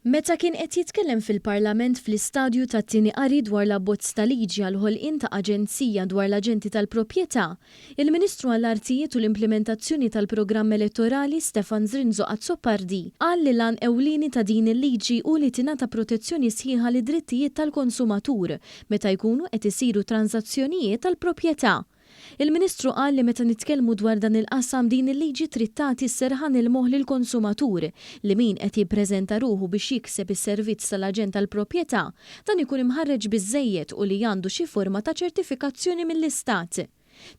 Meta kien qed jitkellem fil-Parlament fl-istadju tat-tieni qari dwar l-abbozz ta' liġi għall-ħolqien ta' aġenzija dwar l-aġenti tal-proprjetà, il-Ministru għall-Artijiet u l-Implimentazzjoni tal-Programm Elettorali Stefan Zrinzo Azzopardi qal li l-għan ewlieni ta' din il-liġi hu li tingħata protezzjoni sħiħa lid-drittijiet tal-konsumatur meta jkunu qed isiru tranżazzjonijiet tal-proprjetà. Il-Ministru qal li meta nitkellmu dwar dan il-qasam din il-liġi trid tagħti s-serħan il-moħħ lill-konsumatur li min qed jippreżenta ruħu biex jikseb is-servizz tal-aġent tal-proprjetà, dan ikun imħarreġ biżżejjed u li għandu xi forma ta' ċertifikazzjoni mill-Istat.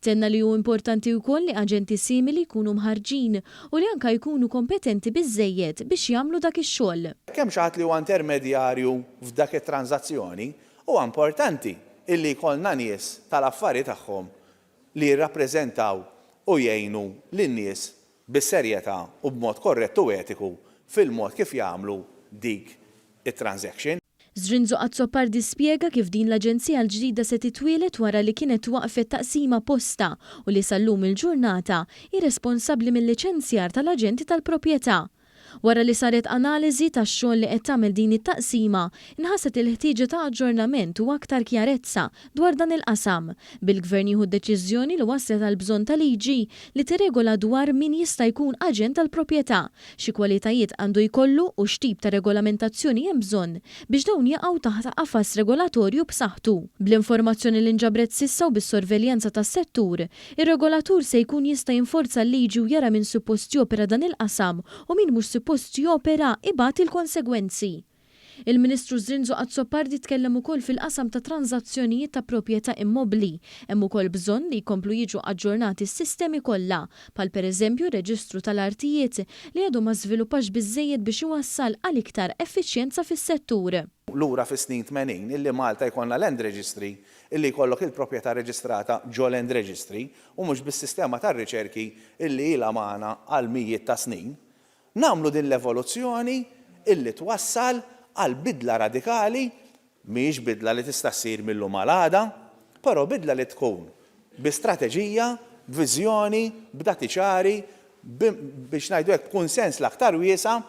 Tenna li hu importanti wkoll li aġenti simili jkunu mħarrġin u li anke jkunu kompetenti biżżejjed biex jagħmlu dak ix-xogħol. Jekk hemm xi ħadd li huwa intermedjarju f'dak it-tranżazzjoni, Huwa importanti illi jkollna nies tal-affari tagħhom li jirrappreżentaw u jgħinu lin-nies bis-serjetà u b'mod korrett u etiku fil-mod kif jagħmlu dik it-transaction. Zrinzo Azzopardi spjega kif din l-aġenzija l-ġdida se titwieled wara li kienet twaqqfet taqsima apposta u li sal-lum il-ġurnata hi responsabbli mil-liċenzjar tal-aġenti tal-proprjetà. Wara li saret analiżi tax-xogħol li qed tagħmel din it-taqsima, inħasset il-ħtieġa ta' aġġornament u aktar kjarezza dwar dan il-qasam, bil-Gvern jieħu d-deċiżjoni li wasslet għall-bżonn ta' liġi li tirregola dwar min jista' jkun aġent tal-proprjetà, xi kwalitajiet għandu jkollu u x'tip ta' regolamentazzjoni hemm bżonn biex dawn jaqgħu taħt qafas regolatorju b'saħħtu. Bl-informazzjoni li nġabret s'issa u bis-sorveljanza tas-settur, Ir-regolatur se jkun jista' jinforza l-liġi u jara min suppost jopera dan il-qasam u min mhux suppost jopera ibati l-konsegwenzi. Il-Ministru Zrinzo Azzopardi tkellem ukoll fil-qasam ta' tranżazzjonijiet ta' proprjetà immobbli. Hemm ukoll bżonn li jkomplu jiġu aġġornati s-sistemi kollha, bħal pereżempju r-reġistru tal-artijiet li għadu ma żviluppax biżżejjed biex iwassal għal iktar effiċjenza fis-settur. Lura fis-snin 80 illi Malta jkollna land registry illi jkollok il-proprjetà reġistrata ġo land registry u mhux bis-sistema tar-riċerki illi ilha magħna għal mijiet ta' snin, nagħmlu din l-evoluzzjoni illi twassal għal bidla radikali, mhijiex bidla li tista' ssir mil-lum għal għada, però bidla li tkun bi strateġija, b'viżjoni, b'dati ċari, biex ngħidu hekk b'kunsens l-aktar wiesa'.